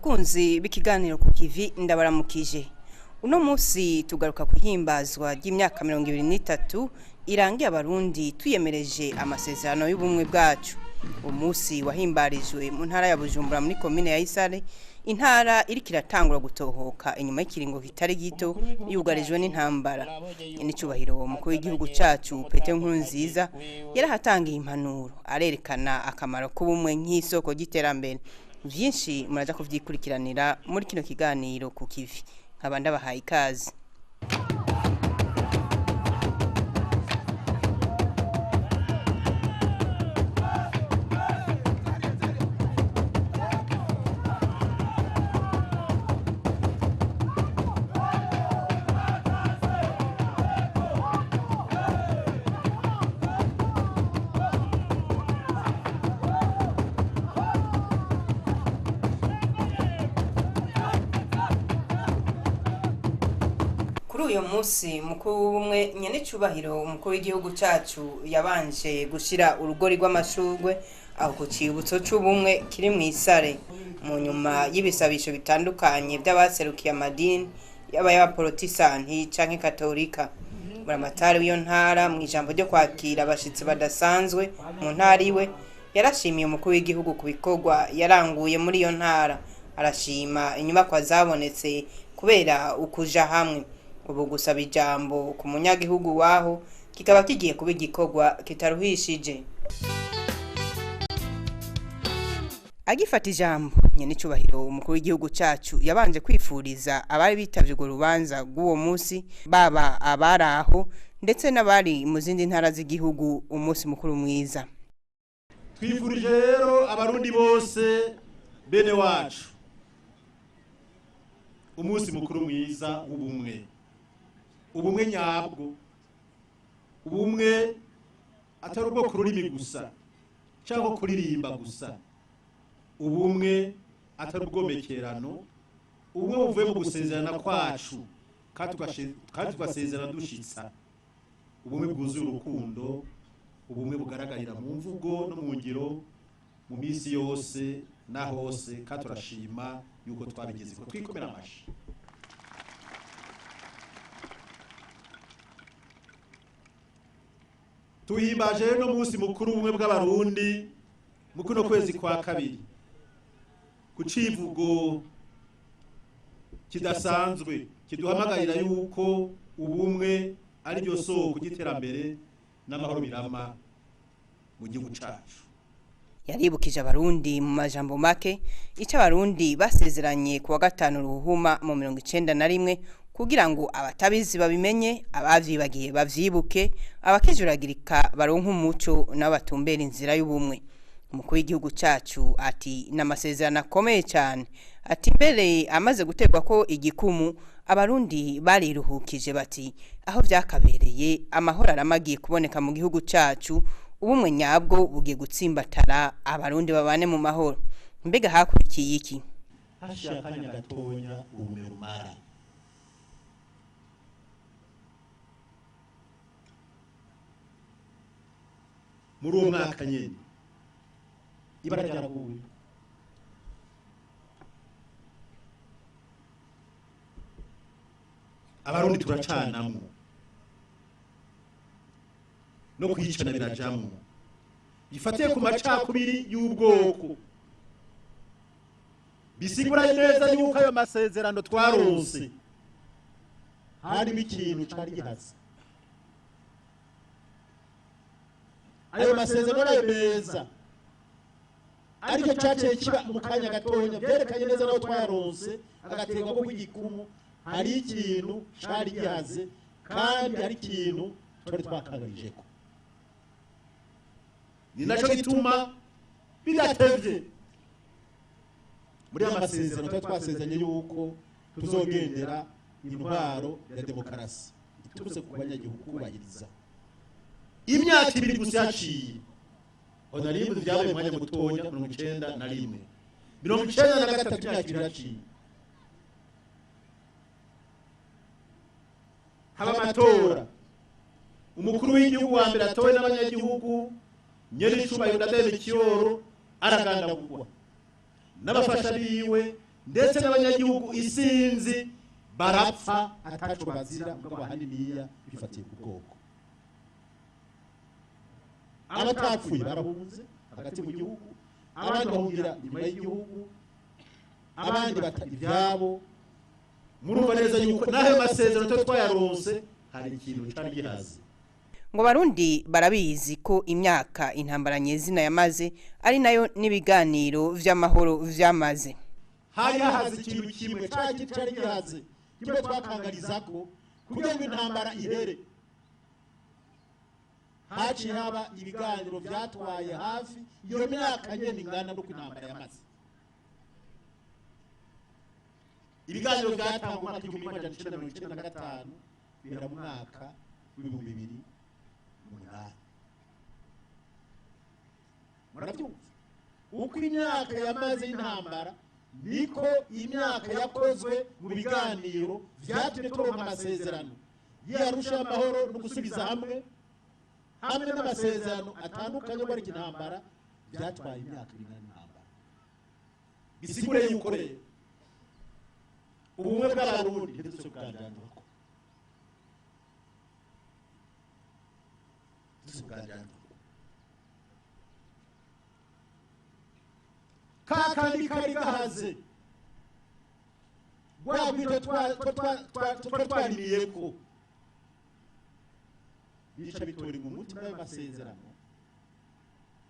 Bakunzi b'ikiganiro ku kivi, ndabaramukije. Uno munsi tugaruka kuhimbazwa ry'imyaka 23 irangiye Abarundi twiyemereje amasezerano y'ubumwe bwacu. Umunsi wahimbarijwe mu ntara ya Bujumbura, muri komine ya Isare, intara iriko iratangura gutohoka inyuma y'ikiringo kitari gito yugarijwe n'intambara. N'icubahiro umukuru w'igihugu cacu Petero Nkurunziza yarahatangiye impanuro, arerekana akamaro k'ubumwe nk'isoko ry'iterambere. Vyinshi muraja kuvyikurikiranira muri kino kiganiro ku kivi, nkaba ndabahaye ikaze. Kuri uyu munsi mukuru w'ubumwe, nyenecubahiro umukuru w'igihugu cacu yabanje gushira urugori rw'amashurwe aho ku cibutso c'ubumwe kiri mw'Isare. Mu nyuma y'ibisabisho bitandukanye vy'abaserukiye amadini, yaba y'abaporotisitanti canke katolika, buramatari w'iyo ntara mu ijambo ryo kwakira abashitsi badasanzwe mu ntara iwe, yarashimiye umukuru w'igihugu ku bikorwa yaranguye muri iyo ntara, arashima inyubakwa zabonetse kubera ukuja hamwe. Ubu gusaba ijambo ku munyagihugu waho kikaba kigiye kuba igikorwa kitaruhishije. Agifata ijambo, nyenecubahiro umukuru w'igihugu cacu yabanje kwifuriza abari bitavye urwo rubanza rw'uwo munsi, baba abari aho ndetse n'abari mu zindi ntara z'igihugu, umunsi mukuru mwiza. Twifurije rero Abarundi bose bene wacu umunsi mukuru mwiza w'ubumwe, ubumwe nyabwo, ubumwe atari ubwo ku rurimi gusa cyangwa kuririmba gusa, ubumwe atari ubwomekerano, ubumwe buvuye mu gusezerana kwacu kandi tugasezerana dushitsa, ubumwe bwuzuye urukundo, ubumwe bugaragarira mu mvugo no mu ngiro mu minsi yose na hose. Kandi turashima yuko twabigeze ko twikomera amashi. Tuhimbaje rero no munsi mukuru w'ubumwe bw'Abarundi mu kuno kwezi kwa kabiri ku civugo kidasanzwe kiduhamagarira yuko ubumwe ari ryo soko ry'iterambere n'amahoro birama mu gihugu cacu. Yaribukije Abarundi mu majambo make ico Abarundi basezeranye kuwa 5 Ruhuma mu 91, kugira ngo abatabizi babimenye, abavyibagiye bavyibuke, abakijuragirika baronke umuco n'abatumbera inzira y'ubumwe. Umukuru w'igihugu cacu ati n'amasezerano akomeye cyane, ati mbere amaze guterwa ko igikumu Abarundi bariruhukije, bati aho vyakabereye amahoro aramagiye kuboneka mu gihugu cacu, ubumwe nyabwo bugiye gutsimbatara, Abarundi babane mu mahoro. Mbega hakurikiye iki? Hashiye akanya gatonya urume rumara muri uwo mwaka nyene ibara ryaraguye. Abarundi turacanamwo, no kwicana birajamwo, bifatiye ku macakubiri y'ubwoko. Bisigura neza yuko ayo masezerano twaronse harimo ikintu cari gihaze. Ayo masezerano ayo meza, ariko caciye kiba mu kanya gatonya vyerekanye neza naho twayaronse agaterwa ko kw'igikumu, hari ikintu cari gihaze kandi hari ikintu twari twakangabijeko. Ni naco gituma bidatevye muri aya masezerano twari twasezeranye yuko tuzogendera intwaro ya demokarasi iturutse ku banyagihugu kubahiriza. Imyaka 2 gusa yaciye, honorable, byabaye umwanya mutonya, 91, 93, imyaka 2 yaciye, haba amatora. Umukuru w'igihugu wa mbere atowe n'abanyagihugu, nyenicubahiro Ndadaye Melchior, aragandagurwa n'abafasha biwe. Ndetse n'abanyagihugu isinzi barapfa ataco bazira, mugabo ahaniniya bifatiye ku bwoko. Abatapfuye barahunze hagati mu gihugu, abandi bahungira inyuma y'igihugu, abandi bata ivyabo. Murumva neza yuko n'ayo masezerano tuba twayaronse, hari ikintu cari gihaze. Ngo Barundi barabizi ko imyaka intambara nyezina yamaze ari nayo n'ibiganiro vy'amahoro vyamaze. Hari hahaze ikintu kimwe, ca kintu cari gihaze kimwe twakangarizako kugira ngo intambara ihere. Haciye haba ibiganiro vyatwaye hafi iyo myaka nyene ingana n'uko intambara yamaze. Ibiganiro vyatangwa mu mwaka 1995, bihera mu mwaka w'2008. Murabyumva, uko imyaka yamaze y'intambara niko imyaka yakozwe mu biganiro vyatumye turonka amasezerano y'Arusha y'amahoro no gusubiza hamwe, hamwe n'amasezerano atandukanye yo guhagarika intambara. Byatwaye imyaka ingana n'intambara. Bisigure yuko rero ubumwe bw'Abarundi ntidutse kuganjandurako, ntidutse kuganjandurako. Ka kandi kari gahaze, rwa rwito twari twarimiyeko, bica bitorerwa umuti muri ayo masezerano,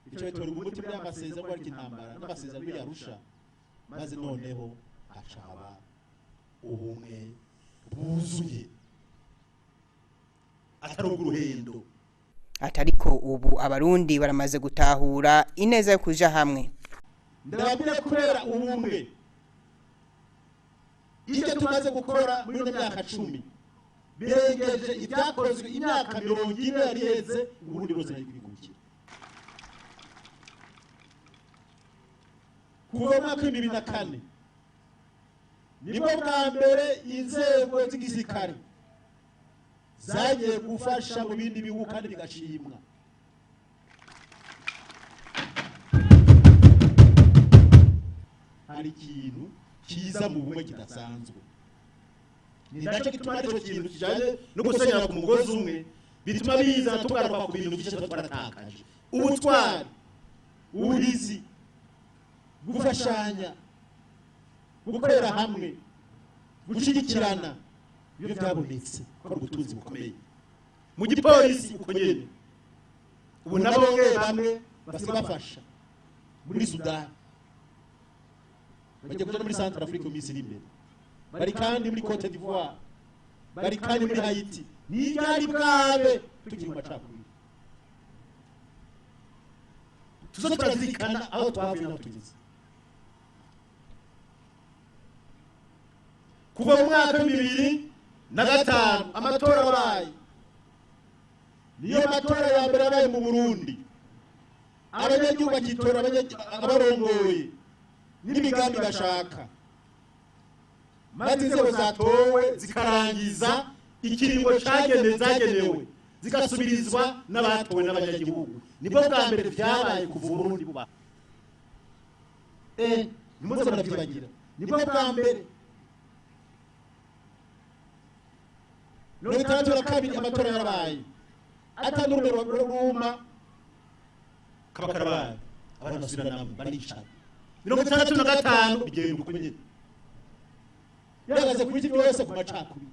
bica bitorerwa umuti muri ayo masezerano guhagarika intambara n'amasezerano y'Arusha. Maze noneho hacaba ubumwe bwuzuye, atari ubw'uruhendo. Atariko ubu Abarundi baramaze gutahura ineza yo kuja hamwe. Ndababwira, kubera ubumwe, icyo tumaze gukora muri ino myaka 10 birengeje ibyakozwe imyaka 40 yari iheze Uburundi bwose nari kwikukira. Kuva mu mwaka w'2004 nibwo bwa mbere inzego z'igisirikare zagiye gufasha mu bindi bihugu kandi bigashimwa. Hari ikintu kiza mu bumwe kidasanzwe, ni nacyo gituma aricyo kintu kijanye no gusenyera ku mugozi umwe, bituma bizana tugaruka ku bintu byinshi tuba twaratakaje: ubutwari, ubuhizi, gufashanya, gukorera hamwe, gushyigikirana. Iyo byabonetse ko ari ubutunzi bukomeye. Mu gipolisi uko nyene, ubu nabo bamwe bamwe basigaye bafasha muri Sudani, bagiye kuja no muri Central Africa mu minsi iri imbere, bari kandi muri Cote d'Ivoire, bari kandi muri Haiti. Ntibyari bwabe tukiri mu macakubiri. Tuzo turazirikana aho twavuye n'aho tugeze. Kuva mu mwaka w'2005 amatora abaye, niyo matora ya mbere yabaye mu Burundi, abanyagihugu bakitora abarongoye n'imigambi bashaka, maze inzego zatowe zikarangiza ikiringo cagenewe zagenewe, zigasubirizwa n'abatowe n'abanyagihugu. Nibwo bwa mbere vyabaye kuva Uburundi buba. Ntimuze muravyibagira, nibwo bwa mbere. 62 amatora yarabaye ata n'urume ruma kaba karabaye, abantu basubiranamo, baricara. 65 bigenda uko nyene, bihagaze ku biti byose, ku macakubiri.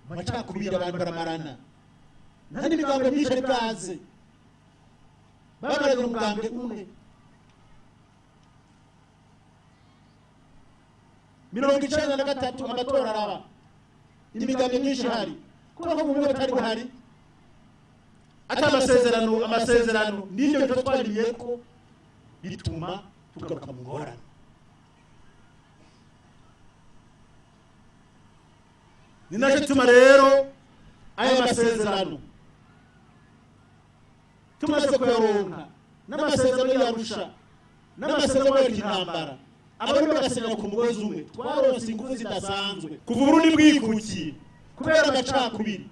Amacakubiri, abantu baramarana, nta n'imigambo myinshi ari bwaze, bamaranye umugambwe umwe. 93 amatora araba, imigambi myinshi ihari, kubera ko mu bumwe butari buhari, ati amasezerano, amasezerano n'ibyo bintu twarimiye ko bituma tugaruka mu ngorane. Ni nacyo gituma rero aya masezerano tumaze kuyaronka, n'amasezerano y'Arusha, n'amasezerano y'abareka intambara, Abarundi bagasenyera ku mugozi umwe, twaronse ingufu zidasanzwe. Kuva Uburundi bwikukiye, kubera amacakubiri,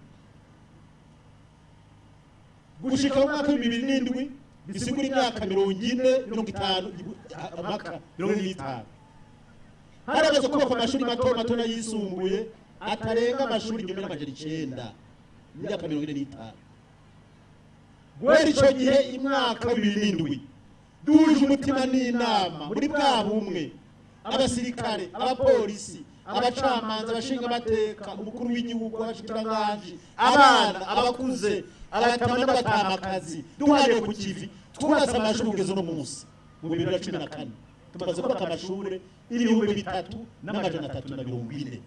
gushika mu mwaka w'2007. Bisigura imyaka 40, 50, amaka 45. Haramaze kubakwa amashuri mato mato n'ayisumbuye atarenga amashuri 1900 imyaka 45. Guhera ico gihe imwaka 2007 duje umutima n'inama muri bwa bumwe, abasirikare, abapolisi, abacamanza, abashinga amateka, umukuru w'igihugu, abashikiranganji, abana, abakuze, abatama n'abatamakazi, duhariye ku kivi twubatse amashuri kugeza uno munsi. Mu 2014 tumaze kubaka amashuri 3340.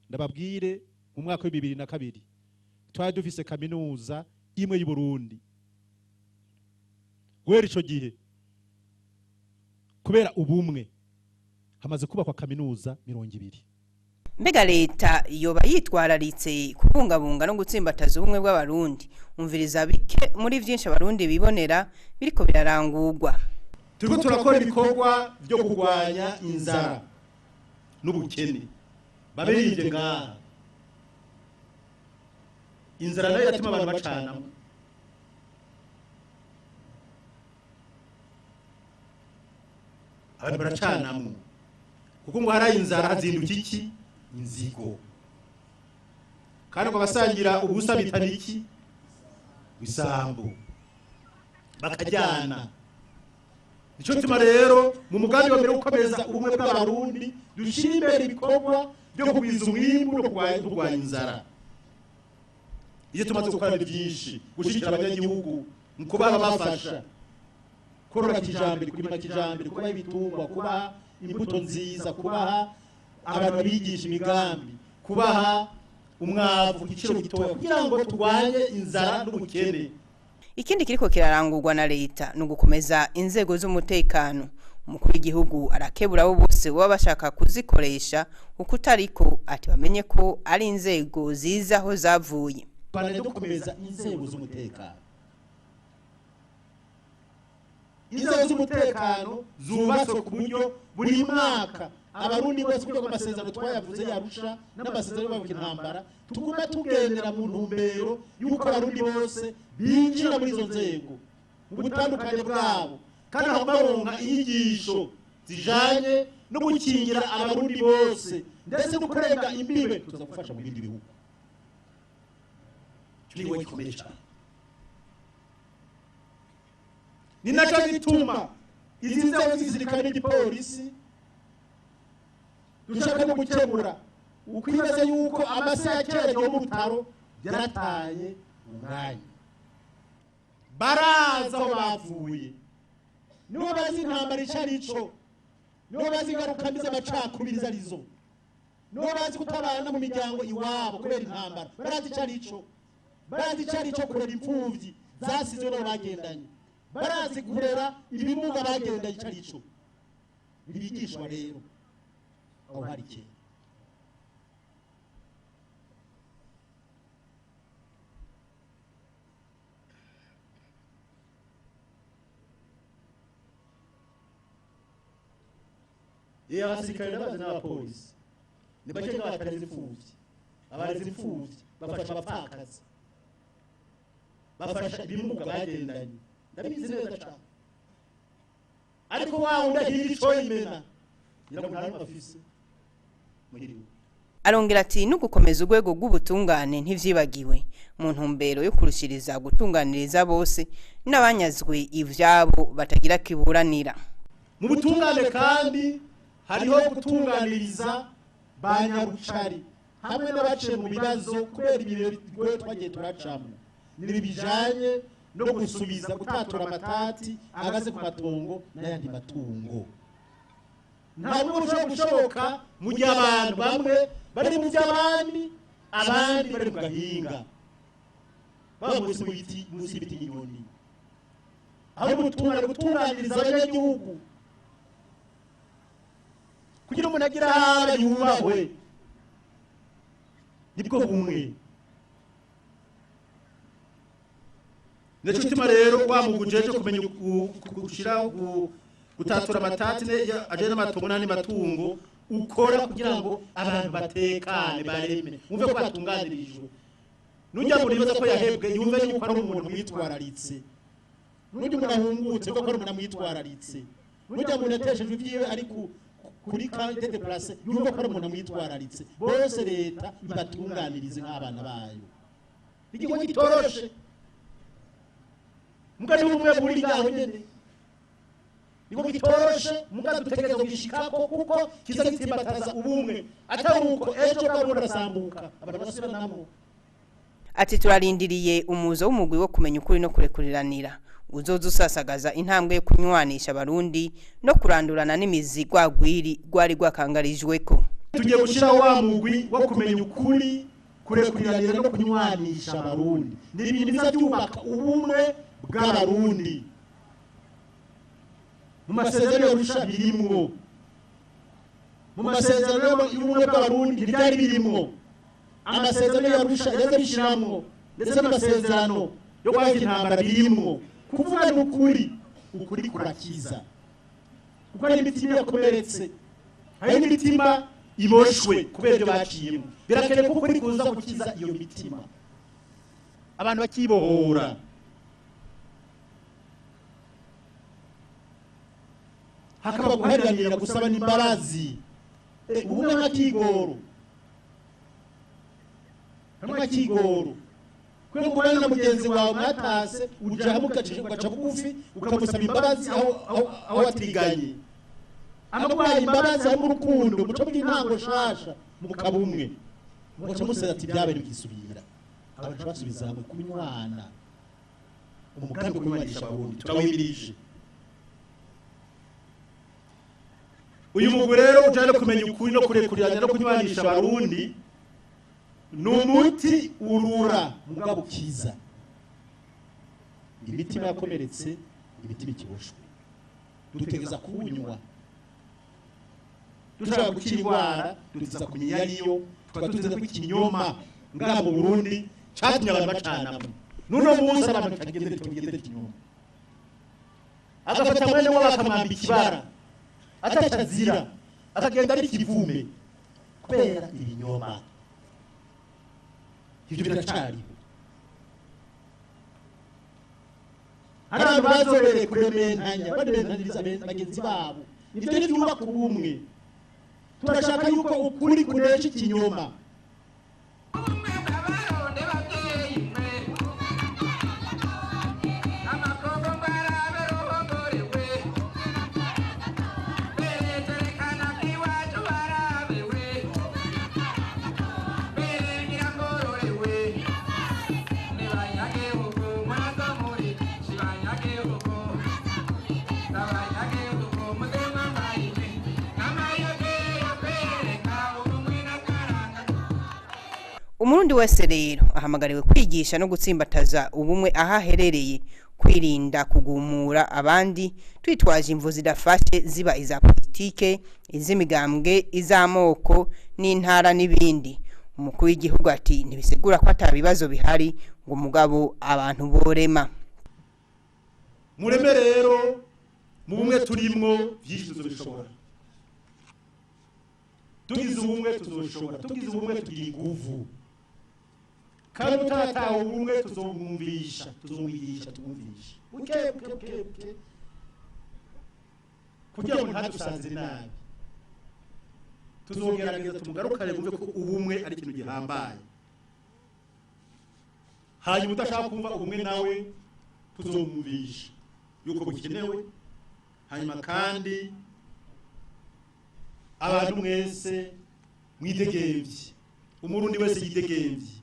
Ndababwire, mu mwaka wa 2002 twari dufise kaminuza imwe y'u Burundi. Guhera ico gihe, kubera ubumwe, hamaze kubakwa kaminuza 20. Mbega leta yoba yitwararitse kubungabunga no gutsimbataza ubumwe bw'abarundi? Umviriza bike muri vyinshi abarundi bibonera biriko birarangurwa. Turiko turakora ibikorwa byo kurwanya inzara n'ubukene. Babirinde ngaha, inzara nayo yatuma abantu bacanamo. Abantu baracanamo kuko ngo haraye inzara hazinduka iki? Inzigo. Kandi ngo basangira ubusa bitana iki? Bisambu, bakajyana. Nico gituma rero mu mugambi wa mbere wo gukomeza ubumwe bw'abarundi dushira imbere ibikorwa byo kugwiza umwimbu no kurwanya inzara. Iyo tumaze gukora ni byinshi: gushigikira abanyagihugu mu kuba bafasha korora kijambere, kurima kijambere, kubaha ibitungwa, kubaha imbuto nziza, kubaha abantu bigisha imigambi, kubaha umwavu ku giciro gitoya kugira ngo turwanye inzara n'ubukene. Ikindi kiriko kirarangurwa na leta ni ugukomeza inzego z'umutekano. Umukuru w'igihugu arakebura abo bose baba bashaka kuzikoresha uko utariko, ati bamenye ko ari inzego ziza aho zavuye. Tubandanye dukomeza inzego z'umutekano. Inzego z'umutekano zubatswe ku buryo buri mwaka abarundi bose, kuko amasezerano twayavuze yarusha n'amasezerano y'abavuga intambara, tuguma tugendera mu ntumbero y'uko abarundi bose binjira muri izo nzego mu butandukane bwabo, kandi aho baronka inyigisho zijanye no gukingira abarundi bose ndetse no kurenga imbibe tuza gufasha mu bindi bihugu. Ico ni igikorwa gikomeye cane. Ni naco gituma izi nzego z'igisirikare n'igipolisi dushaka no gukemura ukwibaza yuko amase ya kera yo mu rutaro yarataye umwanya. Baraza aho bavuye, nibo bazi intambara ico arico, nibo bazi ingaruka mbi z'amacakubiri izo arizo, nibo bazi kutabana mu miryango iwabo kubera intambara, barazi ico arico, barazi ico arico kurera imfuvyi zasizwe n'abo bagendanye, barazi kurera ibimuga bagendanye ico arico. Ntibigishwa rero aho hari kera. Iyo abasirikare n'abazi n'abapolisi ni bake nk'abatareze imfuvyi, abareze imfuvyi bafasha abapfakazi, bafasha ibimuga bagendanye, ndabizi neza cane. Ariko wa wundi ahiga ico yimena ngira ngo nta n'umwe afise muhiriwe. Arongera ati no gukomeza urwego rw'ubutungane ntivyibagiwe mu ntumbero yo kurushiriza gutunganiriza bose n'abanyazwe ivyabo batagira kiburanira. Mu butungane kandi hariho gutunganiriza ba nyarucari hamwe n'abaciye mu bibazo kubera ibihe bigoye twagiye turacamo. Ni bijanye no gusubiza gutatura amatati ahagaze ku matongo n'ayandi matungo. Nta bumwe bushobora gushoboka mu gihe abantu bamwe bari mu by'abandi Abandi bari mu gahinga, baba munsi mu biti, munsi y'ibiti nk'inyoni. Aho ubutungane gutunganiriza abanyagihugu kugira umuntu agira ahaba yubahwe, nibwo bumwe. Nico gituma rero wa mugwi ujejwe kumenya gushiraho gutatura amatati ajanye n'amatongo n'andi matungo ukora kugira ngo abantu batekane, bareme, wumve ko batunganirijwe. Nujya mu ribaza ko yahebwe, yumve yuko ari umuntu mwitwararitse. Nujya umuntu ahungutse, ko ari umuntu amwitwararitse. Nujya umuntu yateshejwe ibyiwe ari kuri camp de déplacés, yumve ko ari umuntu amwitwararitse. Bose leta ibatunganirize nk'abana bayo. Igikorwa gitoroshe mugari ubumwe buri ngaho nyene, niko gitoroshe muga dutegereza kugishikako, kuko kiza gitsimbataza ubumwe. Atari uko ejo bwa burasambuka, abantu basubiranamo. Ati turarindiriye umuzo w'umugwi wo kumenya ukuri no kurekuriranira uzoza usasagaza intambwe yo kunywanisha Abarundi no kurandurana n'imizi rwagwiri rwari rwakangarijweko. Tugiye gushyiraho wa mugwi wo kumenya ukuri, kurekuriranira no kunywanisha Abarundi. Ni ibintu biza byubaka ubumwe bw'Abarundi. Mu masezerano y'Arusha birimwo, mu masezerano y'ubumwe bw'Abarundi ntibyari birimwo. Amasezerano y'Arusha yaza bishiramwo, ndetse n'amasezerano yo guhagarika intambara birimwo. Kuvuga ni ukuri, ukuri kurakiza, kuko hari imitima yakomeretse, hari n'imitima iboshwe kubera ibyo baciyemo. Birakenewe ko ukuri kuza gukiza iyo mitima, abantu bakibohora. Hakaba guharanira gusaba n'imbabazi, ubumwe nk'akigoro, nk'akigoro kwe mubana na mugenzi wawe mwatase, uja hamwe ugaca bugufi ukamusaba imbabazi aho watiganye, akaguhaye imbabazi hamwe urukundo, muca mugira intango shasha mukaba umwe, mugaca musaba ati byabaye bikisubira. Abantu basubiza hamwe kunywana. Umugambi wo kunywanisha Abarundi turawimirije. Uyu mugwi rero ujanye kumenya ukuri no kurekurira no kunywanisha Abarundi ni umuti urura mugabo ukiza imitima yakomeretse, imitima ikiboshwe. Dutegereza kuwunywa dushaka gukira indwara, dutegereza kumenya iyo ariyo, tukaba tuzi ko ikinyoma ngaha mu Burundi catumye abantu bacanamwo. N'uno munsi abantu batagendera ikinyoma, agafata mwene wabo akamwamba ikibara atacazira, akagenda ari ikivume kubera ibinyoma. Ivyo biracariho. Hari abantu bazobereye kurementanya, barementanyiriza bagenzi babo. Ivyo ntivyubaka ubumwe. Turashaka yuko ukuri kunesha ikinyoma. Umurundi wese rero ahamagariwe kwigisha no gutsimbataza ubumwe aho aherereye, kwirinda kugumura abandi twitwaje imvo zidafashe, ziba iza politike, iz'imigambwe, iz'amoko n'intara n'ibindi. Umukuru w'igihugu ati ntibisigura ko ata bibazo bihari, ngo mugabo abantu borema. Mureme rero mu bumwe turimwo vyinshi tuzobishobora. Tugize ubumwe tuzoshobora, tugize ubumwe tugira inguvu. Kandi utatawe ubumwe tuzomwumvisha, tuzomwigisha, tumwumvisha buke buke buke buke, kugira ngo ntadusanze nabi. Tuzogerageza tumugarukane bumve ko ubumwe ari ikintu gihambaye. Hanyuma udashaka kumva ubumwe nawe tuzomwumvisha yuko bukenewe. Hanyuma kandi abantu mwese mwidegemvye, Umurundi wese yidegemvye,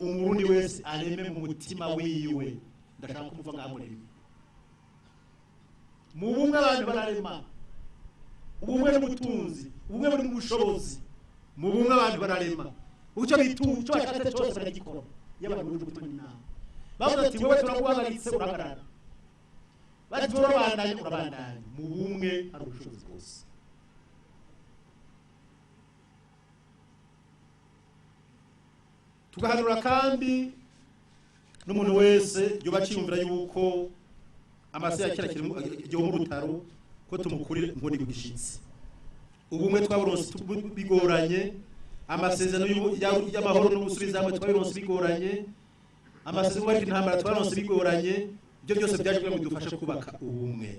Umurundi wese areme mu mutima wiwe. Ndashaka kumva ngamureme mu bumwe. Abantu bararema ubumwe n'ubutunzi, ubumwe buri mu bushobozi. Mu bumwe abantu bararema. Uco bitu ico bashatse cyose baragikora. Iyo abantu buje gutuma inama, bavuze ati: "Wowe turaguhagaritse," urahagarara. Bati: "Turabandanya," urabandanya. Mu bumwe hari ubushobozi bwose. Tugahanura kandi n'umuntu wese yoba aciyumvira yuko amase ya kera kiri igihombo urutaro, ko tumukurire inkoni ku gishitsi. Ubumwe twaburonse bigoranye, amasezerano y'amahoro n'ubusubiza hamwe twabironse bigoranye, amasezerano y'uko intambara twaronse bigoranye. Ibyo byose byaje kugira ngo bidufashe kubaka ubumwe.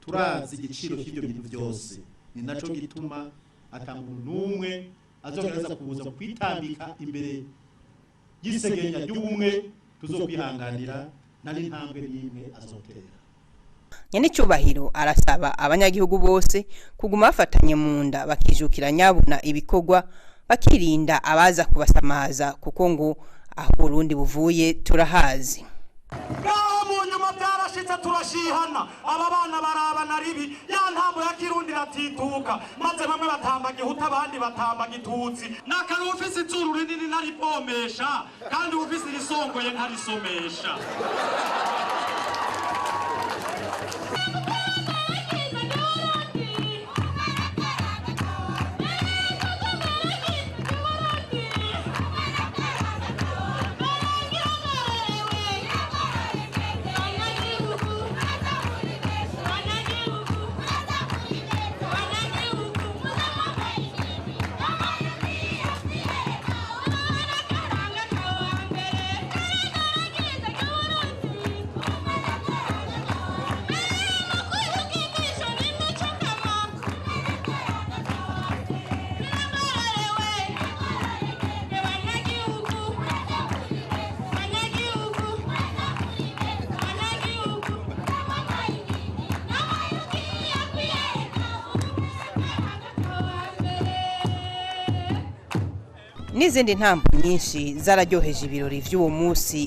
Turazi igiciro cy'ibyo bintu byose, ni naco gituma ata muntu n'umwe azogerageza kuza kwitambika imbere y'isegenya ry'ubumwe tuzokwihanganira, nta n'intambwe n'imwe azotera. Nyenicubahiro arasaba abanyagihugu bose kuguma bafatanye mu nda, bakijukira nyabuna ibikorwa, bakirinda abaza kubasamaza, kuko ngo aho Burundi buvuye turahazi. Ngaho mu nyuma byarashitse, turashihana. Aba bana barabana ribi, ya ntambo ya Kirundi iratituka, maze bamwe batamba Gihuta, abandi batamba Gitutsi. Nakari ufise izuru rinini ntaripomesha, kandi ufise irisongoye ntarisomesha. N'izindi ntambo nyinshi zararyoheje ibirori vy'uwo munsi.